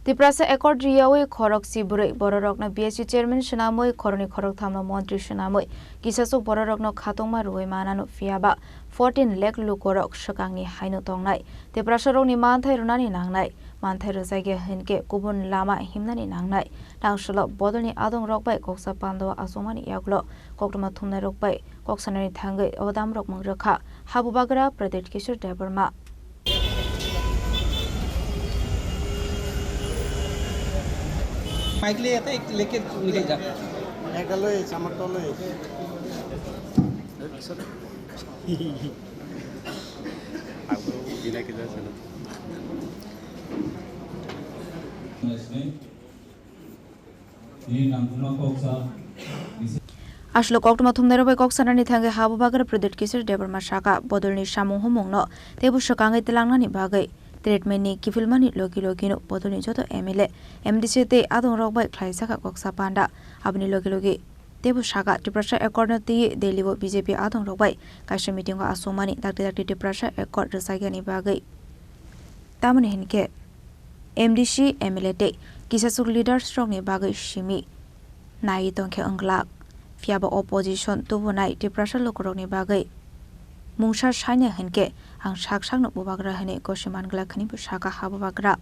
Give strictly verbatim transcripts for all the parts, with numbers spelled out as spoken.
Tiprasa Accord riyawi khorok si bwrwi bororokno B S C chairman swnamwi khoroknwi khorokthamno montri swnamwi kisasuk bororokno khatungma rwui manano, phiyaba fourteen lakh lukorok swkangni haino tongnai. Tiprasarokni manthai rwnani nangnai, manthai rwjakya hinkhe kubun lama himnani nangnai. Tangsholo bodolni adongrok bai koksa pandao achukmani yagulo koktwma thumnairok bai kok sanani thangwi o damrok mung rwkha Habubagra Pradyut Kishore Debbarma. Mike ले आता है, एक लेके निकल जा। একটা লই, আমারটা লই। Aswk koktwma thumnairok bai kok sanani thangwi Habubagra Pradyut Kishore Debbarma saka, bodolni samung humungno teibo swkangwi tlangnani bagwi treatmentni kiphilmani logi logino bodolni joto M L A, M D C tei adongrok bai khlaijakha koksa panda. Aboni logi logi teibo saka, Tiprasa Accord no twiwi Delhi o B J P adongrok bai kaisa meeting o achukmani, dakti dakti Tiprasa Accord rwjakyani bagwi. Tamoni hinkhe M D C, M L A tei kisasuk leaders rokni bagwi simi naiwi tongkhe wng glak. Phiyaba opposition tubunai Tiprasa lukurokni bagwi mungsa saina hinkhe ang sak sakno bubagra hwnwi gosi man glak hwnwibo saka Habubagra.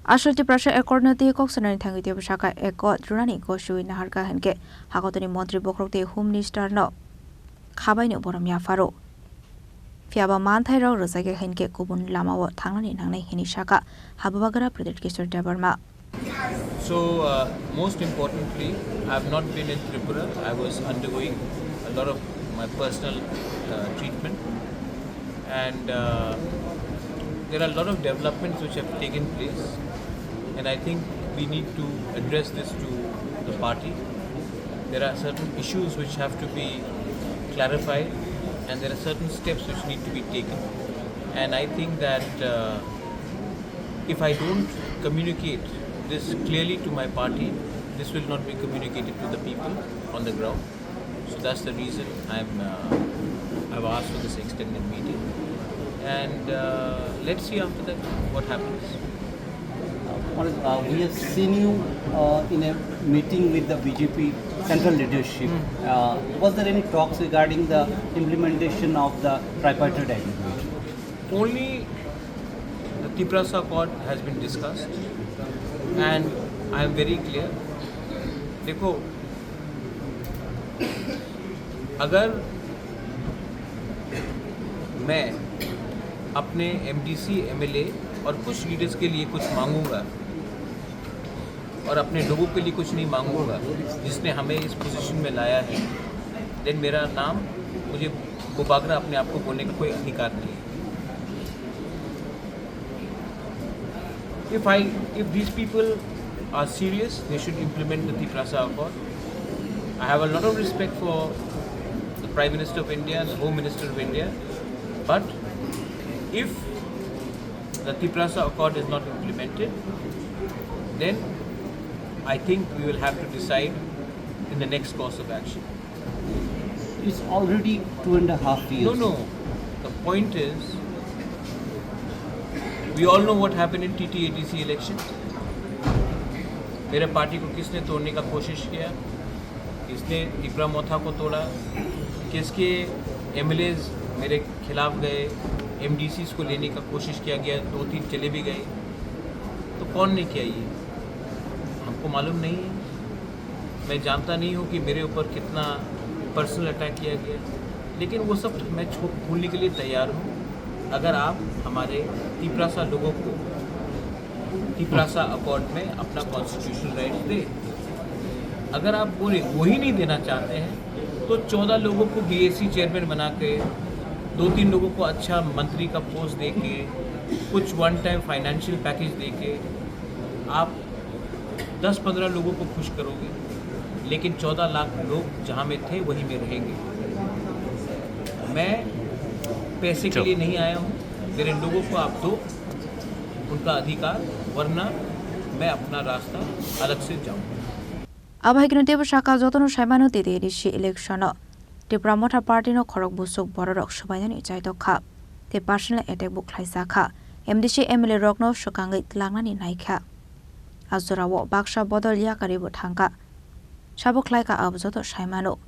Aswk Tiprasa Accord no twiwi kok sanani thangwi teibo saka Accord rwnani gosiwi naharkha hinkhe hakotorni montri bokhorok tei Home Minister no khabaino borom yapharo. Phiyaba manthairok rwjakya hinkhe kubun lamao thangnani nangnai hwnwi saka Habubagra Pradyut Kishore Debbarma. So, uh, most importantly, I have not been in Tripura. I was undergoing a lot of my personal, uh, treatment. And, uh, there are a lot of developments which have taken place. And I think we need to address this to the party. There are certain issues which have to be clarified, and there are certain steps which need to be taken. And I think that, uh, if I don't communicate this clearly to my party, this will not be communicated to the people on the ground. So that's the reason I'm, uh, I've asked for this extended meeting. And, uh, let's see after that what happens. What is, uh, we have seen you, uh, in a meeting with the B J P central leadership. Hmm. Uh, was there any talks regarding the implementation of the tripartite agreement? Only the Tiprasa Accord has been discussed, and I am very clear. देखो, अगर मैं अपने M D C, M L A और कुछ लीडर्स के लिए कुछ मांगूंगा और अपने लोगों के लिए कुछ नहीं मांगूंगा, जिसने हमें इस पोजीशन में लाया है, देन मेरा नाम, मुझे बुबागरा अपने आप को बोलने का कोई अधिकार नहीं है। If I, if these people are serious, they should implement the Tiprasa Accord. I have a lot of respect for the Prime Minister of India and the Home Minister of India, but if the Tiprasa Accord is not implemented, then I think we will have to decide in the next course of action. It's already two and a half years. No, no. The point is, we all know what happened in T T A D C election. मेरे पार्टी को किसने तोड़ने का कोशिश किया, किसने तिपरा मोथा को तोड़ा, किसके M L As मेरे खिलाफ गए, M D Cs को लेने का कोशिश किया गया, दो तीन चले भी गए। तो कौन ने किया ये? हमको मालूम नहीं है। मैं जानता नहीं हूँ कि मेरे ऊपर कितना पर्सनल अटैक किया गया, लेकिन वो सब मैं छो-, भूलने के लिए तैयार हूँ, अगर आप हमारे तिपरासा लोगों को तिपरासा अकॉर्ड में अपना कॉन्स्टिट्यूशनल राइट दे। अगर आप बोले वही नहीं देना चाहते हैं, तो चौदह लोगों को B A C चेयरमैन बना के, दो तीन लोगों को अच्छा मंत्री का पोस्ट दे के, कुछ वन टाइम फाइनेंशियल पैकेज दे के, आप दस पन्द्रह लोगों को खुश करोगे, लेकिन चौदह लाख लोग जहाँ में थे, वहीं में रहेंगे। मैं पैसे के लिए नहीं आया हूँ, मेरे लोगों को आप दो उनका अधिकार, वरना मैं अपना रास्ता अलग से जाऊँगा। Abo hai kheno teibo saka, jotono saimano, T T A D C election o Tipra Motha Party no khorok busuk bororok swbainani chaitok kha tei personal attack bo khlaijak kha, M D C M L A rokno swkangwi tlangnani nai kha. A jorao baksa bodol yakarwibo thangkha. Sabo khlaikha abo joto saimano.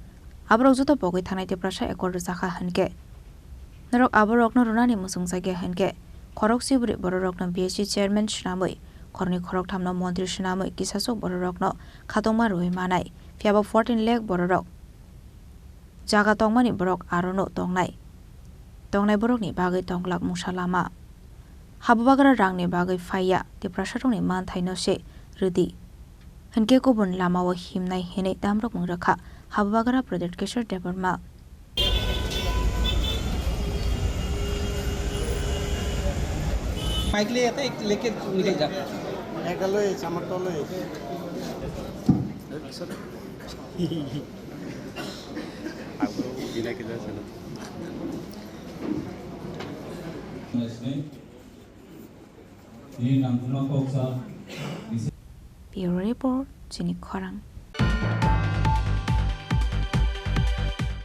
Aborok joto pogwi thangnai Tiprasa accord rwjakha hinkhe norok aborokno rwnani muchungjakya hinkhe khorok sibri bororokno B S C chairman swnamwi, khoroknwi khorokthamno montri swnamwi kisasuk bororokno khatungma rwui manai. Phiyaba fourteen lakh bororok jaga tongmani borok arono tongnai. Tongnai borokni bagwi tongglak mungsa lama. Habubagra rangni bagwi phaiya, Tiprasarokni manthaino se rwdi. Hinkhe kubun lamao himnai hinwi tamrokmung rwkha Habubagra Pradyot Kishore Debbarma. Mike ले आता, एक लेके निकल जा। একটা লই, আমারটা লই। Ni nangkukma kok sa. Bureau Report, Chini Khorang.